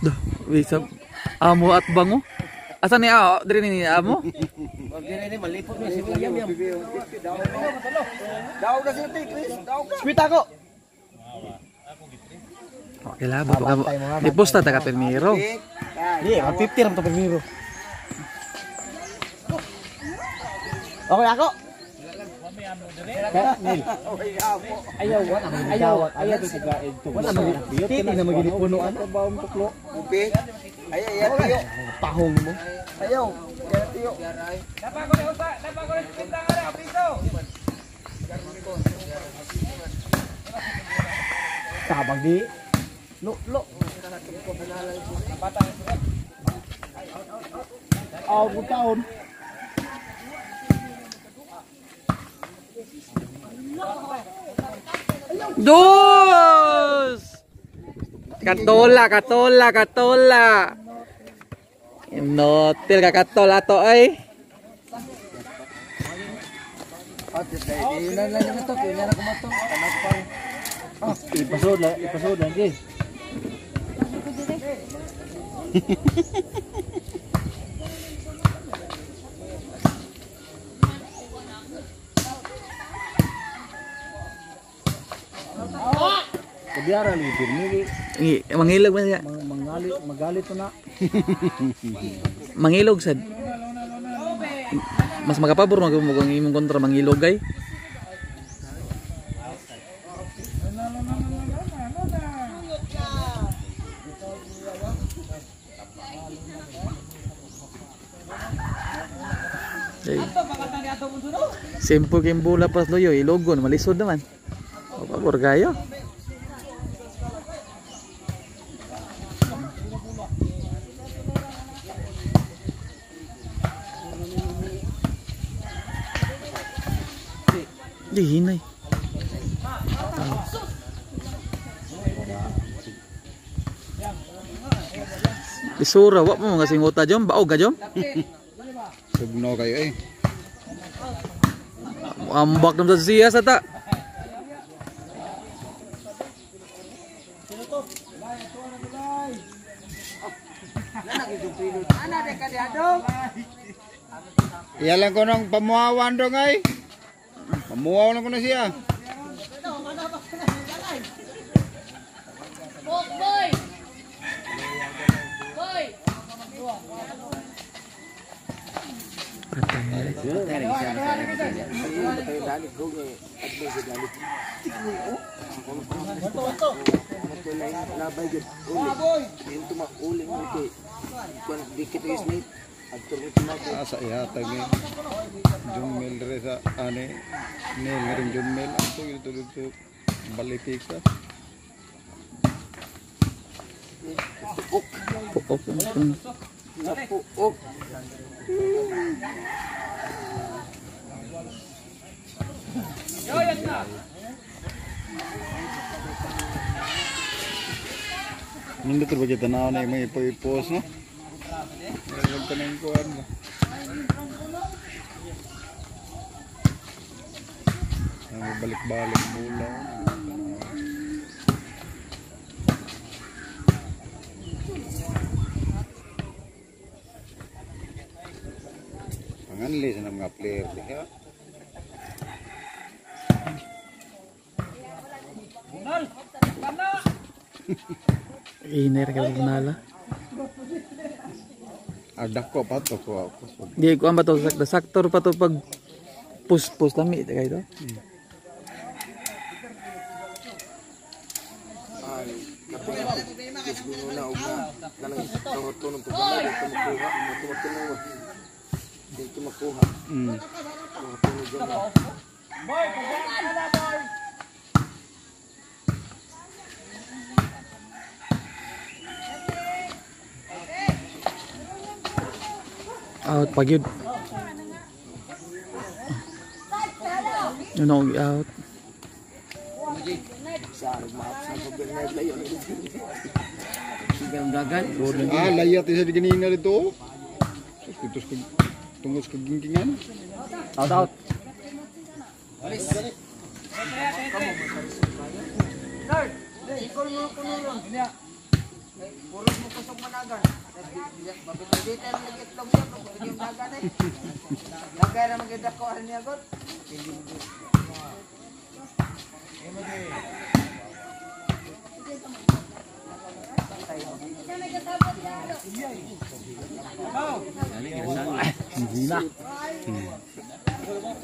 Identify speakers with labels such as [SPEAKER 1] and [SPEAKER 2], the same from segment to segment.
[SPEAKER 1] Duh, wait sa amo at bango. Asa ni ao? Diri ni amo?
[SPEAKER 2] Daw ka siya, Chris. Daw ka.
[SPEAKER 3] Sweet ako.
[SPEAKER 1] Okay lah, baka di posta ta ka pirmiro.
[SPEAKER 3] Di, 150 ram to primero. Okay ako. Ayaw, ayaw, ayaw wala man titi na maginipuno ano.
[SPEAKER 2] Upi. Ay, ay, tiyo.
[SPEAKER 3] Pahong mo.
[SPEAKER 2] Ayaw. Kaya tiyo.
[SPEAKER 3] Tabang di. Lo lo. Aw, taon.
[SPEAKER 1] Dos! Katola, katola, katola. Notil ka katola to ay.
[SPEAKER 3] Ipasod lang, ipasod lang, Jay. Kabiara lagi pirmi
[SPEAKER 1] Mangilog man siya.
[SPEAKER 3] Mangali, magalit na.
[SPEAKER 1] Mangilog sad. Mas makapabor mag mo kung imong kontra mangilog ay. Ay. Simple kay bola pas loyo, ilogon malisod naman. Pabor kayo. Di hinay. Isura, wa mo mga singota jom, baog ka jom.
[SPEAKER 4] Sugno kayo eh.
[SPEAKER 1] Ambak naman sa siya sa ta.
[SPEAKER 4] Iya lang ko nang pamuawan dong ay. Pamuaw lang ko na siya.
[SPEAKER 5] Boy! Boy!
[SPEAKER 4] Asa ihatag ni Junmel dire sa ani Neil nga rin Junmel ato dito dito balipika.
[SPEAKER 1] Puok.
[SPEAKER 2] Puok.
[SPEAKER 4] Nindot ba kita na na may ipo-ipos no? Meron ka ng kuan ba? Balik-balik bola. Panganli sa mga player diha.
[SPEAKER 1] Iner ka nala.
[SPEAKER 4] Agdak ko pa to ko ako.
[SPEAKER 1] Di ko ang ba to saktor pa to pag pus-pus lami kayo to. Out pag yun. Yun ako out.
[SPEAKER 4] Ah, layat isa di ganina dito. Sus, dito sa tungkol sa kagingkingan.
[SPEAKER 3] Out out.
[SPEAKER 2] Puro mo kusog managan. Babitay na nag-itlog yun. Kung yung dagan eh. Lagay na mag-idako niya god.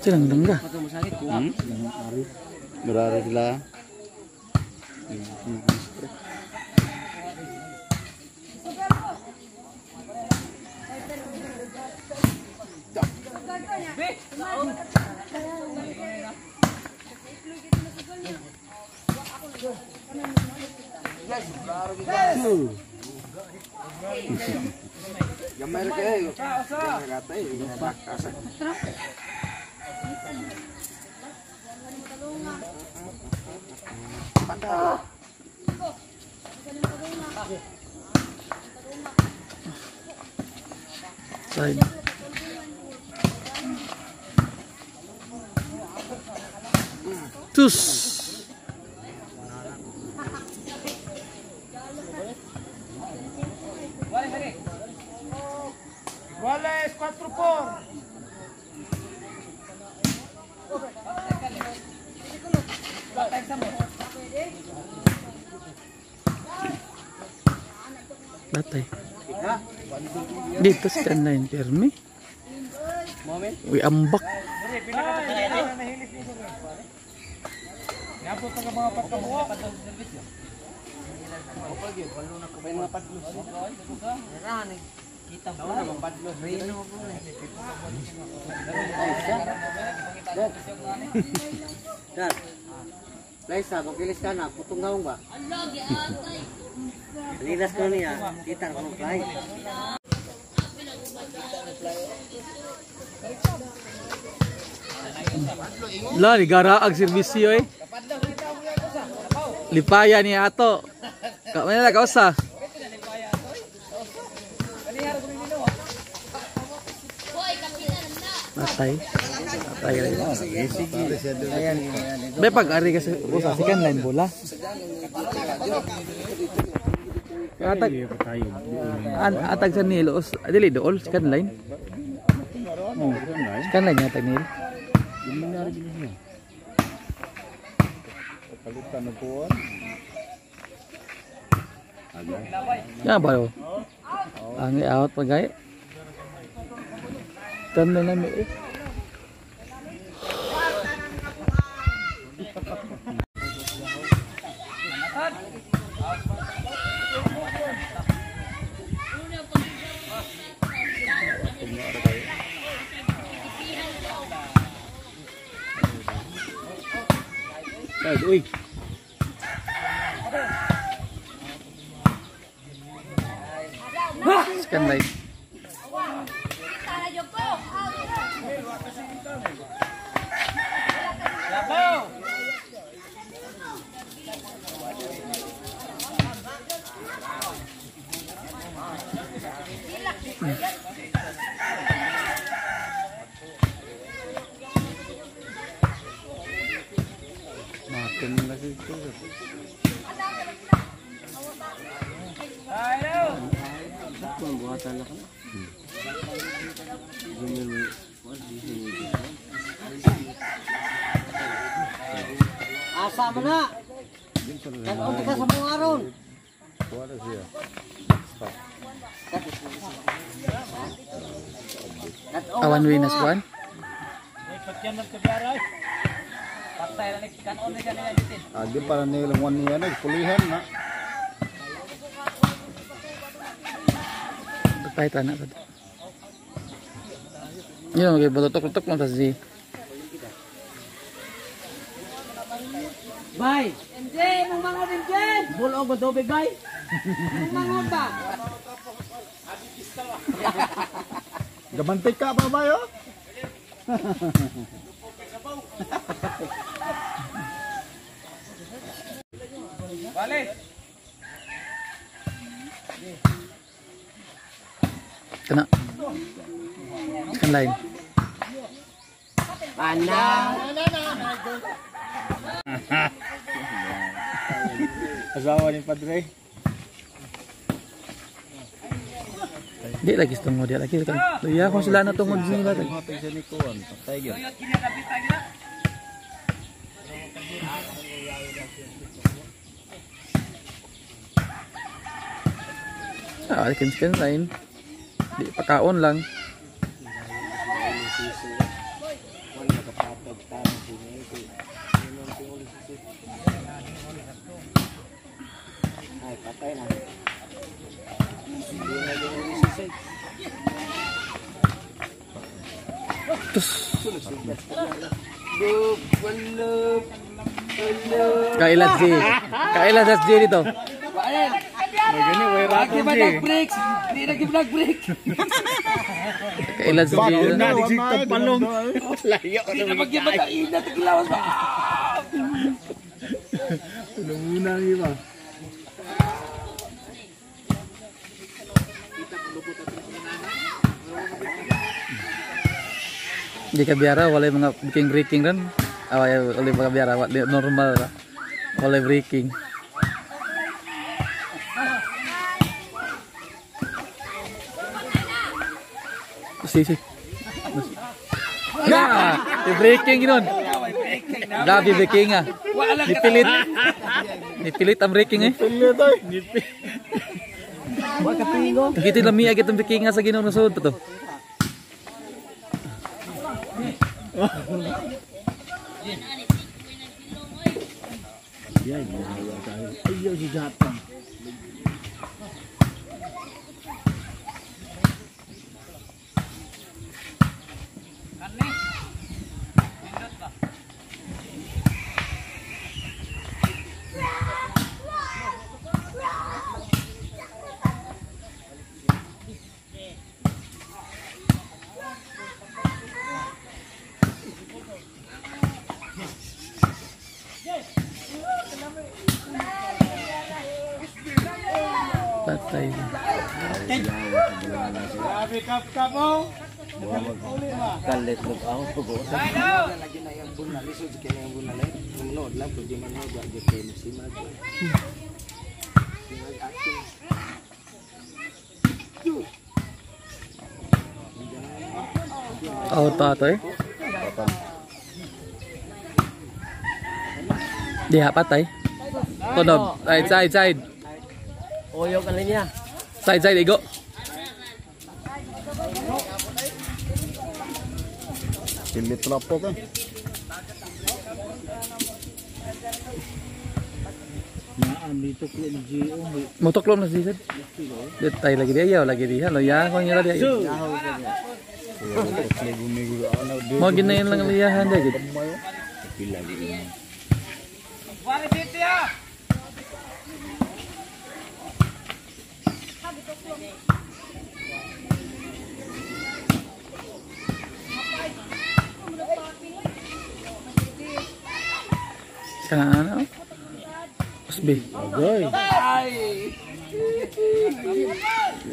[SPEAKER 1] Silang dangga.
[SPEAKER 4] Berara sila.
[SPEAKER 2] Gamay ra kayo. Gamay ra tayo.
[SPEAKER 1] Side. Tus.
[SPEAKER 3] Wales 4-4.
[SPEAKER 1] Batay. Dito sa online permi. Uy, ambak.
[SPEAKER 3] Laisa, magkilis ka na, putong gawong ba? Lilas ko niya, kita ko fly.
[SPEAKER 1] La, ligara ang serbisyo eh. Lipaya ni ato. Ka man na kausa. Patay. Patay rin. May pag-ari kasi usa second line bola. Atag atag sa Nilo, dili dool second line. Second line atag Nilo.
[SPEAKER 4] Palitan na po.
[SPEAKER 1] Ya ba? Ang out pa gay. Tanda na mi eh.
[SPEAKER 3] Uy.
[SPEAKER 1] Second line.
[SPEAKER 4] Makan lagi itu.
[SPEAKER 3] Asa mo na? Kanon ka sa mga aron.
[SPEAKER 4] Kuha siya.
[SPEAKER 1] Awan win as one.
[SPEAKER 4] Agi para nilang one niya na pulihan na.
[SPEAKER 1] Patay ta na. Yun, okay, batutok-tutok lang sa Z.
[SPEAKER 3] Bay. MJ, mong mangod MJ. Bulog mo tubig bay. Mong mangod ba?
[SPEAKER 4] Gamantik ka pa ba yo?
[SPEAKER 1] Kana. Second line.
[SPEAKER 3] Panang.
[SPEAKER 4] Asawa ni Padre.
[SPEAKER 1] Di lagi tungod di lagi kan. Luya kung sila na tungod nila.
[SPEAKER 4] Patay gyud.
[SPEAKER 1] Ah, kin lain. Di pakaon lang.
[SPEAKER 3] Ay, patay na.
[SPEAKER 1] Kailat G. Kailat G dito. Kailat G.
[SPEAKER 4] Palong.
[SPEAKER 3] Layo na
[SPEAKER 4] Muna ang iba.
[SPEAKER 1] Di ka biyara, wala mga breaking breaking ron. Ah, wala mga biyara, normal ra. Wala breaking. Si si. Ya, di breaking ginon. Grabe breaking ah. Nipilit. Nipilit ang breaking eh.
[SPEAKER 4] Pilit ay.
[SPEAKER 1] Kita lami agad ang breaking sa Ginoo nasud pa to.
[SPEAKER 3] Ayaw si Jatang.
[SPEAKER 1] Patay.
[SPEAKER 3] Kalit lug ako.
[SPEAKER 2] Lagi na yung bunal, lisod sa kanya yung bunal eh. Manood lang, pwede manood, wag gyud kayo masimag. Simag acting.
[SPEAKER 1] Out pa to eh. Diha patay. Tunog. Side, side, side.
[SPEAKER 3] Oyok ang linya.
[SPEAKER 1] Side, side, igo.
[SPEAKER 4] Pilit lapok eh.
[SPEAKER 1] Motoklom na siya. Di tayo lagi dia, ayaw lagi dia. Lo ya, kung nila dia. Mo ginayon lang ang liyahan dia gitu. Kana? Usbi.
[SPEAKER 4] Agay.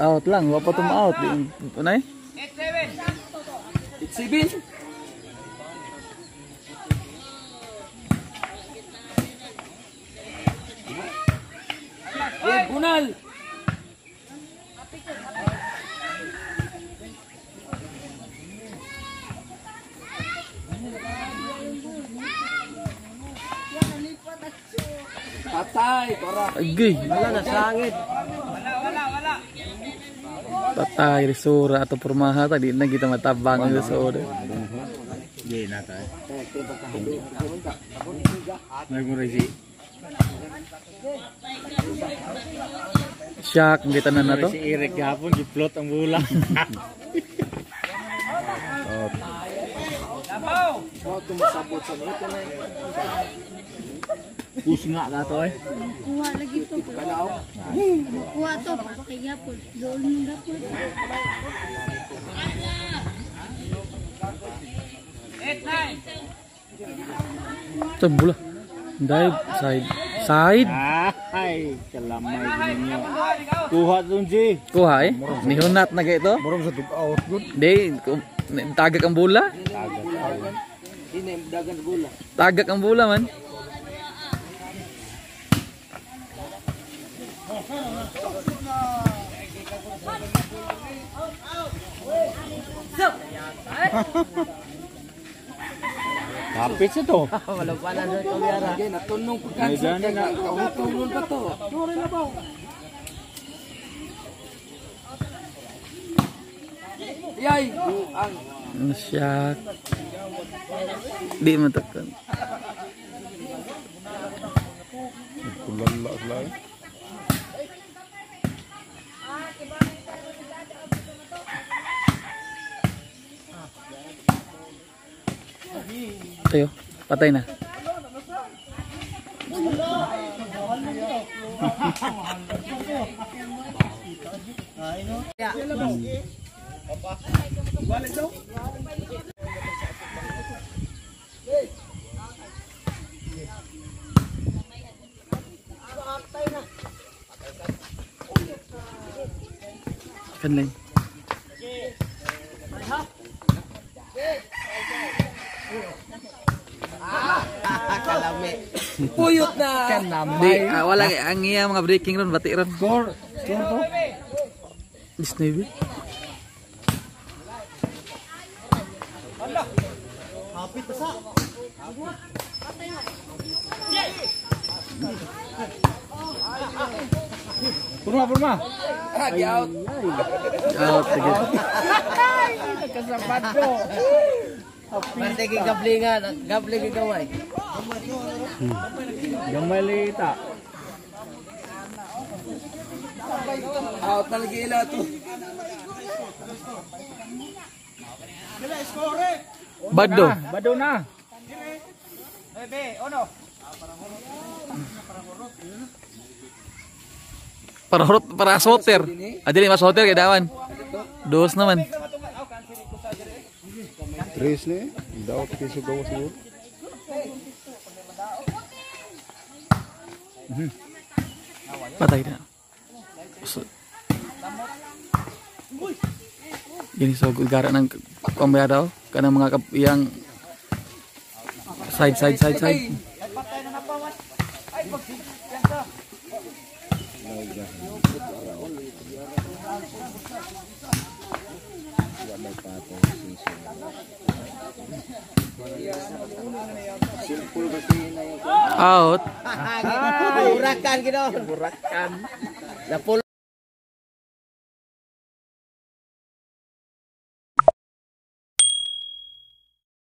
[SPEAKER 1] Out lang, wa pa tum-out. Unay?
[SPEAKER 2] 8-7. Eh, bunal. Patay, para.
[SPEAKER 1] Agay.
[SPEAKER 3] Wala na sangit.
[SPEAKER 1] Patay risura atau pormaha tadi na kita matabang ang risura.
[SPEAKER 4] Di na tayo. Nagmurisi.
[SPEAKER 1] Shock kita na na to.
[SPEAKER 4] Si Eric gahapon giplot ang bola.
[SPEAKER 2] Oh, tumasabot sa nito na.
[SPEAKER 4] Kusnga na to eh.
[SPEAKER 5] Kuha lagi to. Kuha to. Kaya po. Doon na po.
[SPEAKER 1] Ito bola. Dive side. Side.
[SPEAKER 4] Ay, kalamay ninyo. Kuha dun, G.
[SPEAKER 1] Kuha eh. Nihunat na kayo ito.
[SPEAKER 4] Murong sa tug-out good.
[SPEAKER 1] Di, tagak ang bola.
[SPEAKER 2] Di na yung dagan sa bola.
[SPEAKER 1] Tagak ang bola man.
[SPEAKER 3] Kapit sa to.
[SPEAKER 2] Wala pa na sa kamera. Natunong pagkansa. Kahutong pa to. Yay! Ang
[SPEAKER 1] Siya. Di mataktan.
[SPEAKER 4] Kulala sila.
[SPEAKER 1] Tayo. Patay na. Kanlay.
[SPEAKER 2] Kalami. Puyot na.
[SPEAKER 1] Di, wala ang iya mga breaking ron, bati ron.
[SPEAKER 3] Score. Score to.
[SPEAKER 1] Disney.
[SPEAKER 3] Purma, purma.
[SPEAKER 2] Out.
[SPEAKER 1] Out, sige.
[SPEAKER 3] Nagkasapat ko.
[SPEAKER 2] Parte kay gablingan, gabling kay gaway.
[SPEAKER 3] Gamay lita.
[SPEAKER 2] Out na lagi ila to.
[SPEAKER 1] Bado.
[SPEAKER 3] Bado na.
[SPEAKER 1] Para horot, para soter. Ah, dili mas soter kay dawan. Dos naman.
[SPEAKER 4] Tres ni. Daot piso gawa siguro.
[SPEAKER 1] Patay na. So, Gini so gara ng pambayadaw kanang mga yang side side side side. Out.
[SPEAKER 2] Burakan gino. Burakan. Napul